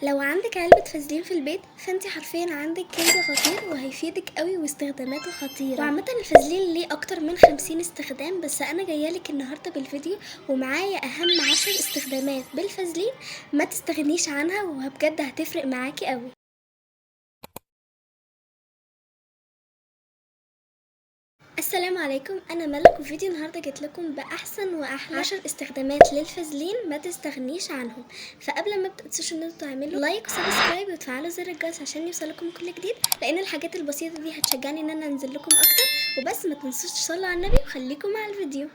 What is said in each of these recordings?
لو عندك علبة فازلين في البيت فانت حرفيا عندك كنز خطير وهيفيدك قوي واستخداماته خطيرة. وعامة الفازلين ليه اكتر من 50 استخدام، بس انا جاية لك النهاردة بالفيديو ومعايا اهم 10 استخدامات بالفازلين ما تستغنيش عنها وبجد هتفرق معاكي قوي. السلام عليكم، انا ملك، وفيديو النهارده جيت لكم باحسن واحلى 10 استخدامات للفازلين ما تستغنيش عنهم. فقبل ما ابدا متنسوش ان انتوا تعملوا like و subscribe وتفعلوا زر الجرس عشان يوصلكم كل جديد، لان الحاجات البسيطة دي هتشجعني ان انا انزل لكم اكتر. وبس ما تنسوش تصلوا على النبي وخليكم مع الفيديو.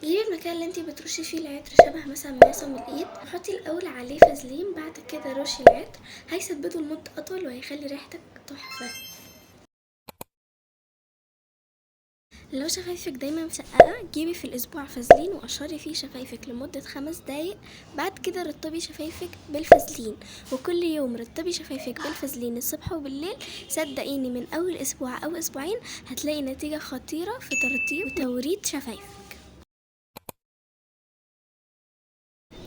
جيبي المكان اللي انتي بترشي فيه العطر شبه مثلا معصم الايد، حطي الاول عليه فازلين، بعد كده رشي العطر، هيثبته لمدة اطول وهيخلي ريحتك تحفة. لو شفايفك دايما مسققه جيبي في الاسبوع فازلين وقشري فيه شفايفك لمدة 5 دقايق، بعد كده رطبي شفايفك بالفازلين، وكل يوم رطبي شفايفك بالفازلين الصبح وبالليل. صدقيني من اول اسبوع او اسبوعين هتلاقي نتيجة خطيرة في ترطيب وتوريد شفايفك.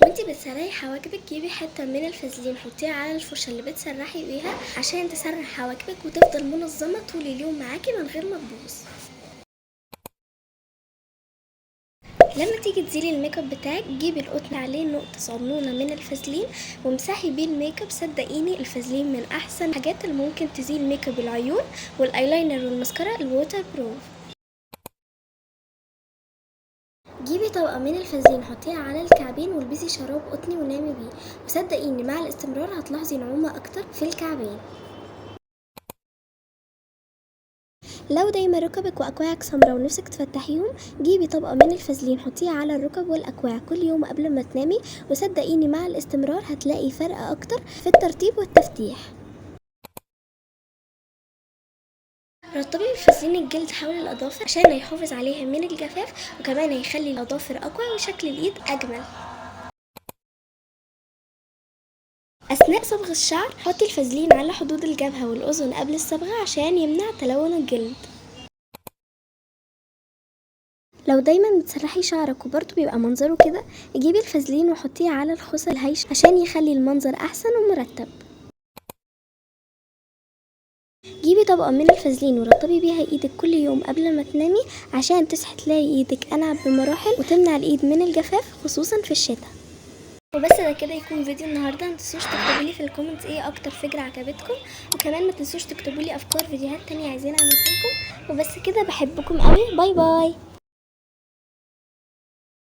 وانتي بتسرحي حواجبك جيبي حتة من الفازلين حطيها على الفرشة اللي بتسرحي بيها عشان تسرح حواجبك وتفضل منظمة طول اليوم معاكي من غير ما تبوظ. لما تيجي تزيلي الميك اب بتاعك جيبي القطن عليه نقطة صغنونه من الفازلين وامسحي بيه الميك اب. صدقيني الفازلين من احسن الحاجات اللي ممكن تزيل ميك اب العيون والايلاينر والماسكارا ال waterproof. جيبي طبقه من الفازلين حطيها على الكعبين والبسي شراب قطني ونامي بيه، وصدقيني مع الاستمرار هتلاحظي نعومة اكتر في الكعبين. لو دايما ركبك واكواعك سمراء ونفسك تفتحيهم جيبي طبقه من الفازلين حطيها على الركب والاكواع كل يوم قبل ما تنامي، وصدقيني مع الاستمرار هتلاقي فرق اكتر في الترطيب والتفتيح. رطبي بالفازلين الجلد حول الاظافر عشان يحافظ عليها من الجفاف، وكمان هيخلي الاظافر اقوى وشكل الايد اجمل. اثناء صبغ الشعر حطي الفازلين على حدود الجبهة والاذن قبل الصبغه عشان يمنع تلون الجلد. لو دايما بتسرحي شعرك وبرضه بيبقى منظره كده جيبي الفازلين وحطيه على الخصل الهايش عشان يخلي المنظر احسن ومرتب. جيبي طبقة من الفازلين ورطبي بيها ايدك كل يوم قبل ما تنامي عشان تصحي تلاقي ايدك انعم بمراحل وتمنع الايد من الجفاف خصوصا في الشتاء. وبس ده كده يكون فيديو النهارده. ما تنسوش تكتبوا لي في ال comments ايه اكتر فكرة عجبتكم، وكمان ما تنسوش تكتبوا لي افكار فيديوهات تانية عايزين اعملها لكم. وبس كده، بحبكم قوي، bye bye.